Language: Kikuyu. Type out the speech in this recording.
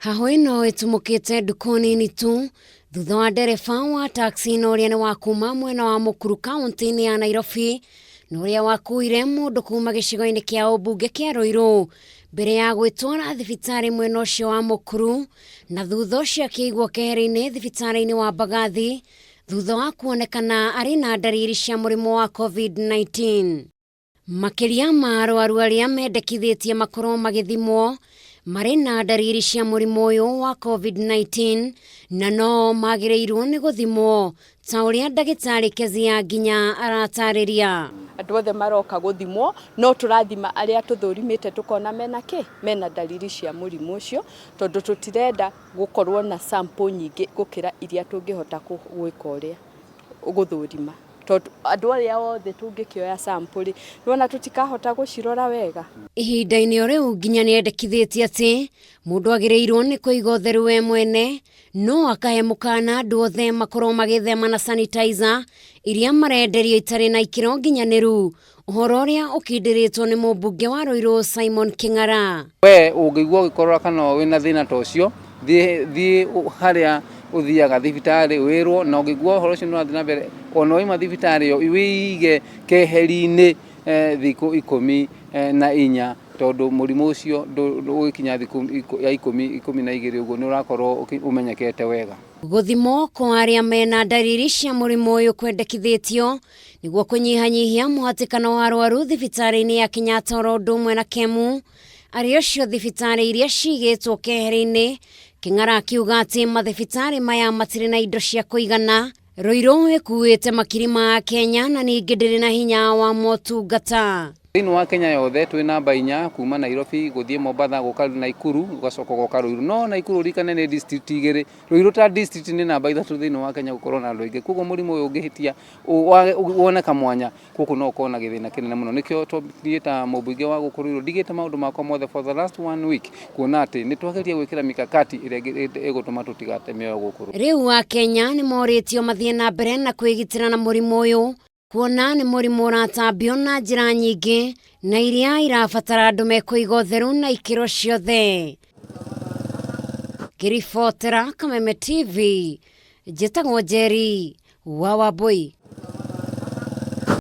Hahũ ĩno ĩtumũkĩte ndukũ nini tu thutha wa ndereba wa taxi na ũrĩa nĩ wa kuma mwena wa Mũkuru kaunti-inĩ ya Nairobi na ũrĩa wakuire mũndũ kuma gĩcigo-inĩ kĩa ũmbunge kĩa Ruiru mbere ya gwĩtwara thibitarĩ mwena ũcio wa Mũkuru na thutha ũcio akĩigwo keheri-inĩ thibitarĩ-inĩ wa Mbagathi thutha wa kuonekana arĩ na ndariri cia mũrimũ wa COVID-19. Makĩria ma arwaru arĩa mendekithĩtie makorwo magĩthimwo marĩ na ndariri cia mũrimũ ũyũ wa COVID-19 na no magĩrĩirwo nĩ gũthimwo ta ũrĩa ndagĩtarĩ Kezia Nginya aratarĩria. Andũ othe maroka gũthimwo no tũrathima arĩa tũthũrimĩte tũkona mena kĩ mena ndariri cia mũrimũ ũcio tondũ tũtirenda gũkorwo na sample nyingĩ gũkĩra iria tũngĩhota gwĩka ũrĩa gũthũrima. Tondũ andũ arĩa othe tũngĩkĩoya sample rĩ, nĩwona tũtikahota gũcirora wega. Ihinda-inĩ o rĩu Nginya nĩendekithĩtie atĩ mũndũ agĩrĩirwo nĩ kũiga ũtheru we mwene no akahe mũkana andũ othe makorwo magĩthema na sanitizer iria marenderio itarĩ na ikĩro nginyanĩru, ũhoro ũrĩa ũkindĩrĩtwo nĩ mũmbunge wa Ruiru Simon Kĩng'ara. We ũngĩigua ũgĩkorora kana wĩna thĩna ta ũcio, thiĩ harĩa ũthiaga thibitarĩ wĩrwo, na ũngĩigua ũhoro ũcio nĩ ũrathiĩ na mbere, ona wauma thibitarĩ ĩyo wĩige keheri-inĩ thikũ 14 tondũ mũrimũ ũcio ũgĩkinya thikũ ya 12 ũguo nĩ ũrakorwo ũmenyekete wega. Gũthimwo kwa arĩa mena ndariri cia mũrimũ ũyũ kwendekithĩtio nĩguo kũnyihanyihia mũhatĩkano wa arwaru thibitarĩ-inĩ ya Kenyatta oro ũndũ ũmwe na Kemu arĩ ocio thibitarĩ iria cigĩtwo keheri-inĩ. Kĩng'ara akiuga atĩ mathibitarĩ maya matirĩ na indo cia kũigana. Ruiru ĩkuĩte makiri ma Akenya na ningĩ ndĩrĩ na hinya wa motungata. Thĩinĩ wa Kenya yothe twĩ namba 4 kuma Nairobi gũthiĩ Mombatha gũka Naikuru ũgacoka ũgoka Ruiru. No Naikuru ũririkane nĩ district 2. Ruiru ta district nĩ namba 3 thĩinĩ wa Kenya gũkorwo na andũ aingĩ. Koguo mũrimũ ũyũ ũngĩhĩtia wone kamwanya gũkũ no ũkorwo na gĩthĩna kĩnene mũno. Nĩkĩo niĩ ta mũmbunge wa gũkũ Ruiru ndigĩte maũndũ makwa mothe for the last one week kuona atĩ nĩ twageria gwĩkĩra mikakati ĩrĩa ĩgũtũma tũtigate mĩoyo gũkũ Ruiru. Rĩu Akenya nĩ morĩtio mathiĩ na mbere na kwĩgitĩra na mũrimũ ũyũ kuona nĩ mũrimũ ũratambio na njĩra nyingĩ na iria irabatara andũ mekũiga ũtheru na ikĩro ciothe. Ngĩribotera Kameme TV, njĩtagwo Njeri wa Wambui.